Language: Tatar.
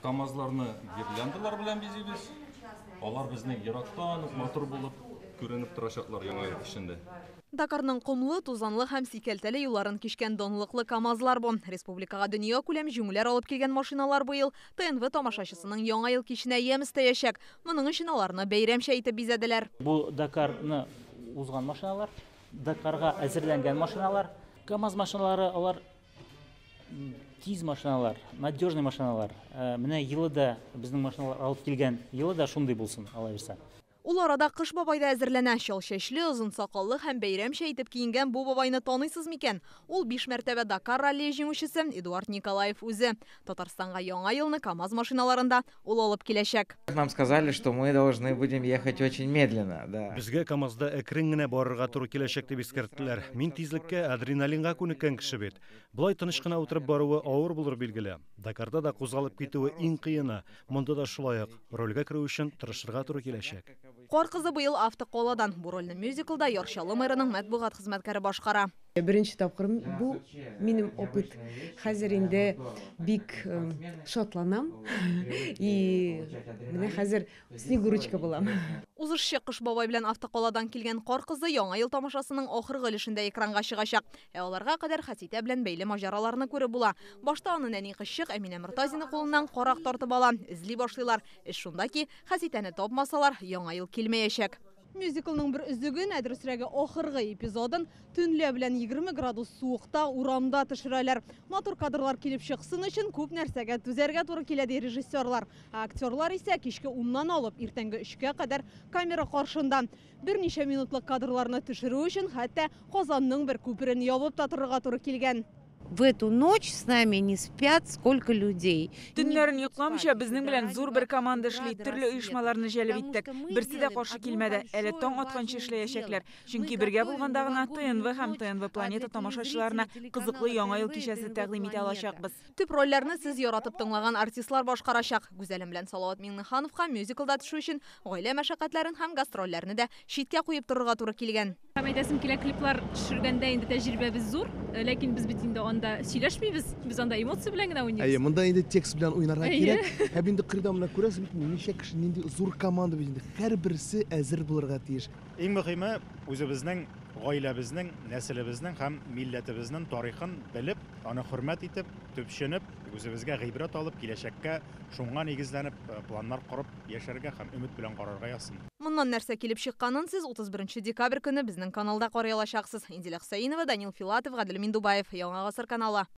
КАМАЗларны гирляндалар белән бизибез. Алар безнең ерактан ук матур булып күренеп торачаклар Яңа ел кичендә. Дакарның комлы, тузанлы һәм сикәлтәле юлларын кичкән данлыклы КАМАЗлар бу. Республикага дөньякүләм җиңүләр алып килгән машиналар быел ТНВ тамашачысының Яңа ел киченә ямь өстәячәк. Моның өчен аларны бәйрәмчә итеп бизәделәр. Бу Дакарны узган машиналар, Дакарга әзерләнгән машиналар. КАМАЗ машиналары алар тиз машиналар, надежный машиналар. Менә елы да безнең машиналар алып килгән елы да шундый булсын, алай булса. Ул арада Кыш бабай да әзерләнә. Чал чәчле, озын сакаллы һәм бәйрәмчә итеп киенгән бу бабайны таныйсыз микән? Ул 5 мәртәбә Дакар раллие җиңүчесе Эдуард Николаев үзе. Татарстанга Яңа елны КАМАЗ машиналарында ул алып киләчәк. Нам сказали, что мы должны будем ехать очень медленно, да. Безгә КАМАЗда әкрен генә барырга туры киләчәк дип искәрттеләр. Мин тизлеккә, адреналинга күнеккән кеше бит. Болай тыныч кына утырып баруы авыр булыр билгеле. Дакарда да кузгалып китүе иң кыены. Монда да шулай ук. Рольгә керү өчен тырышырга туры киләчәк. Кар кызы быел автокаладан. Бу рольне мюзиклда Яр Чаллы мэрының матбугат хезмәткәре башкара. Беренче тапкыр бу минем опыт. Хәзер инде бик шатланам. И менә хәзер Снегурочка булам. Узышчы Кыш бабай белән автокаладан килгән Кар кызы Яңа ел тамашасының ахыргы өлешендә экранга чыгачак. Ә аларга кадәр Хәситә белән бәйле маҗараларны күреп була. Башта аны нәни кызчык Әминә Мортазина кулыннан карак тартып ала. Эзли башлыйлар. Эш шунда ки, Хәситәне тапмасалар, Яңа ел килмәячәк. Мюзиклның бер өзеген, ә дөресрәге ахыргы эпизодын төнлә белән 20 градус суыкта урамда төшерәләр. Матур кадрлар килеп чыксын өчен күп нәрсәгә түзәргә туры килә, ди режиссерлар. Ә актерлар исә кичке уннан алып иртәнге өчкә кадәр камера каршында. Берничә минутлык кадрларны төшерү өчен хәтта Казанның бер күперен ябып та торырга туры килгән. В эту ночь с нами не спят сколько людей. Төннәрен йокламыйча безнең белән зур бер команда эшли, төрле оешмаларны җәлеп иттек. Берсе дә каршы килмәде. Әле таң атканчы эшләячәкләр. Чөнки бергә булганда гына ТНВ һәм ТНВ Планета тамашачыларына кызыклы Яңа ел кичәсе тәкъдим итә алачакбыз. Төп рольләрне сез яратып тыңлаган артистлар башкарачак. Гүзәлем белән Салават Миңнехановка мюзиклда төшү өчен гаилә мәшәкатьләрен һәм гастрольләрне дә читкә куеп торырга туры килгән. Һәм әйтәсем килә, клиплар төшергәндә инде тәҗрибәбез зур, ләкин без бит инде анда сөйләшмибез, без анда эмоция белән генә уйныйбыз. Әйе, монда инде текст белән уйнарга кирәк. Һәм инде кырда менә күрәсез бит, ничә кеше, нинди зур команда бит инде. Һәрберсе әзер булырга тиеш. Иң мөһиме үзебезнең гаиләбезнең, нәселебезнең һәм милләтебезнең тарихын белеп, аны хөрмәт итеп, төпченеп, үзебезгә гыйбрәт алып, киләчәккә шуңа нигезләнеп, планнар корып яшәргә һәм өмет белән карарга язсын. Моннан нәрсә килеп чыкканын сез 31 декабрь көне безнең каналда карый алачаксыз. Инзилә Хөсәенова, Данил Филатов, Гадел Миндубаев, Яңа Гасыр каналы.